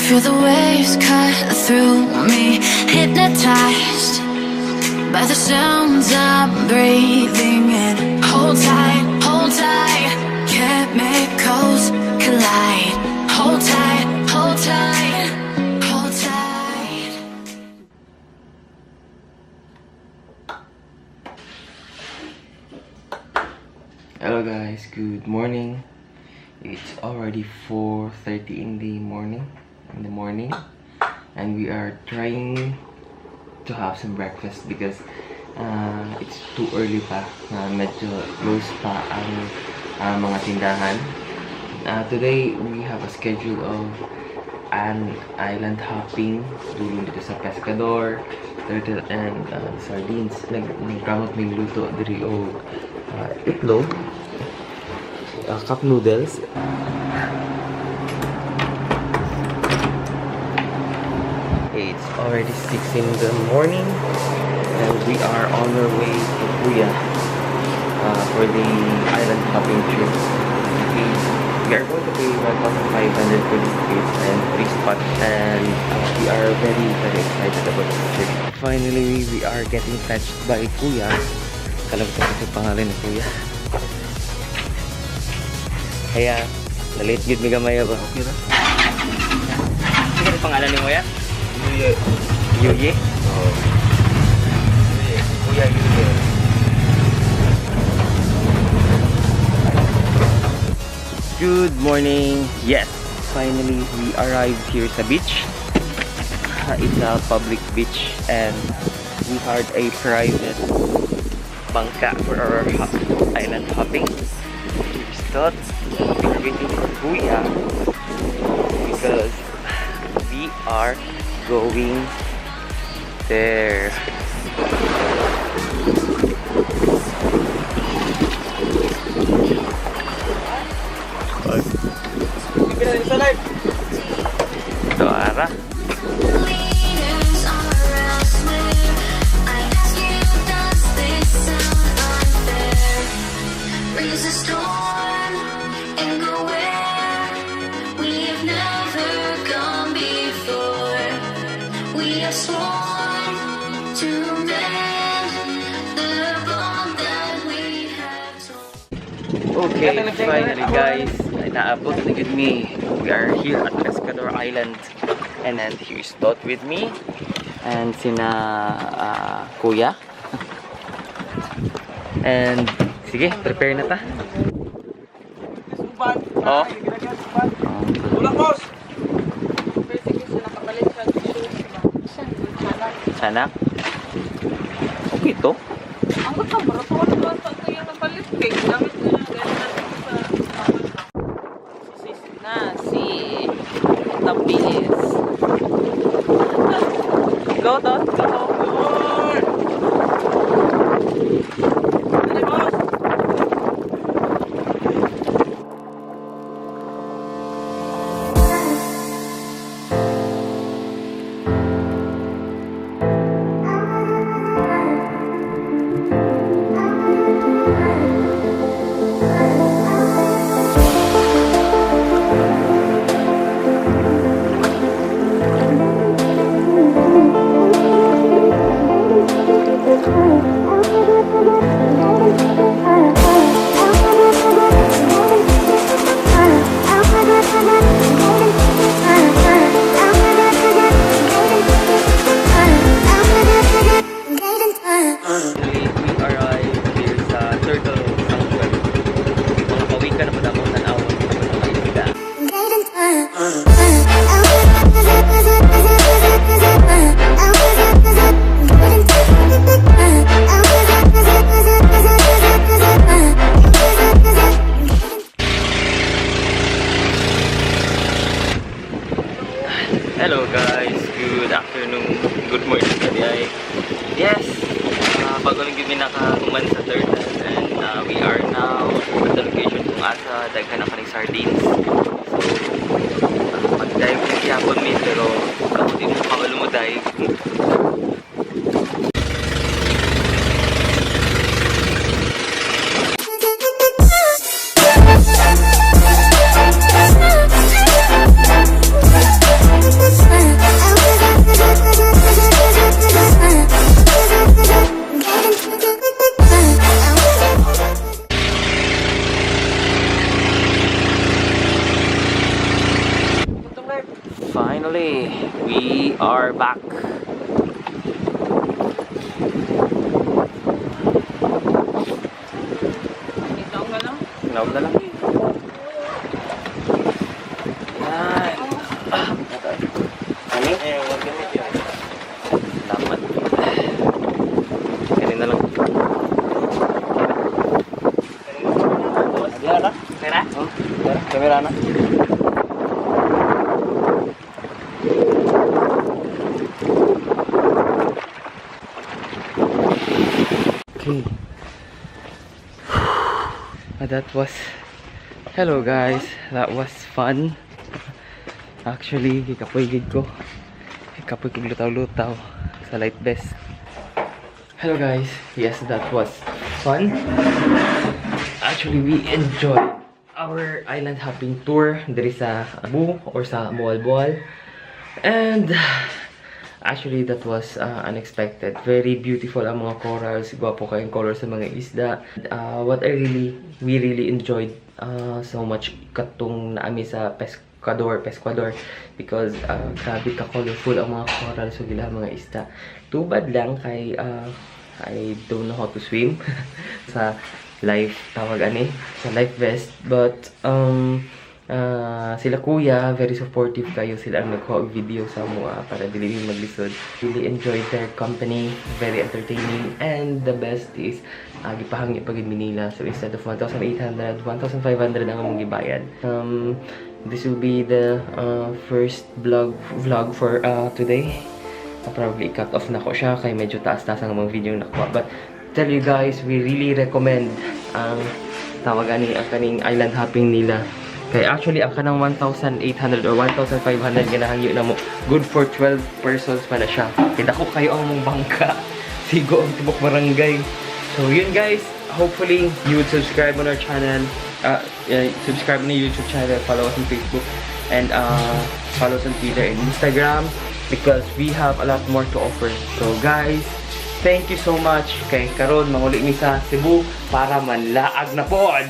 Feel the waves cut through me, hypnotized by the sounds I'm breathing in. Hold tight, chemicals collide. Hold tight, hold tight, hold tight. Hello guys, good morning. It's already 4:30 in the morning and we are trying to have some breakfast because it's too early pa. Medyo close pa ang mga tindahan. Today we have a schedule of an island hopping dulong dito sa Pescador, turtle and sardines. Nagkamot may luto diri og itlog, cup noodles. It's already 6 in the morning and we are on our way to Kuya for the island hopping trip. We are going to pay 1,500 for this trip and 3 spots, and we are very, very excited about this trip. Finally, we are getting fetched by Kuya. Kalimutan ko yung pangalan ni Kuya. Kaya, na-late gyud mi gamay ba? Okay ra. Ano pangalan ni Kuya? Yuye. Yuye? Oo. Yuye. Kuya Yuye. Good morning! Yes! Finally, we arrived here sa beach. It's a public beach and we hired a private bangka for our island hopping. Here's Dot. We're waiting for Kuya because we are going there. Ito, ara. Leaders are elsewhere. I ask you, does this sound unfair? Raise a storm and go where we've never gone before. We have sworn to mend the bond that we have torn. Okay, finally guys, ay naabot na gud mi. We are here at Pescador Island. And then here's Dot with me. And sina Kuya. And sige, prepare na ta. Oh. Ulang, boss! Sana. Okay to. Ang gusto mo, ito ito yung napalit kay gamit na lang ganyan natin sa si na si Tapis. Go, Dot. Go. Dali, boss! Finally, we arrived here sa Turtle Sanctuary. Mga pawikan na po among tan-awon mga isda. Hello guys, good afternoon, good morning kadi. Yes, bago lang gyud mi nakahuman sa turtle and we are now at the location kung asa daghan na kaning sardines. So, mag-dive na gihapon mi pero ako di mo kabalo mo dive. Naog na lang. Yan. Ah, ano? Eh, wag gamit yun. Salamat. Ganun na lang. Ada na? Pera? Oh, pera. Kamera na. Okay. That was... Hello guys, that was fun. Actually, gikapoy gid ko. Gikapoy kog lutaw-lutaw sa light vest. Hello guys, yes, that was fun. Actually, we enjoyed our island hopping tour diri sa Cebu or sa Moalboal. And actually, that was unexpected. Very beautiful ang mga corals. Gwapo kayong color sa mga isda. What I really, we really enjoyed so much katong naa mi sa Pescador because grabe ka colorful ang mga corals ug ilang mga isda. Too bad lang kay I don't know how to swim sa life tawag ani sa life vest, but sila kuya, very supportive kayo. Sila ang nagkuha og video sa mga para dili mi maglisod. Really enjoyed their company, very entertaining, and the best is gipahangyo pa gid mi nila. So instead of 1,800, 1,500 ang among gibayad. This will be the first vlog for today. Probably cut off na ko siya kay medyo taas-taas ang mga video nakuha. But tell you guys, we really recommend ang tawag ani, ang kaning island hopping nila. Kay actually ang kanang 1,800 or 1,500 nga nahangyo namo, good for 12 persons pa na siya. Kay dako kayo ang mong bangka. Sigo ang tibok barangay. So yun guys, hopefully you would subscribe on our channel. Yeah, subscribe on the YouTube channel, follow us on Facebook, and follow us on Twitter and Instagram because we have a lot more to offer. So guys, thank you so much. Kay karon manguli mi sa Cebu para manlaag na pod.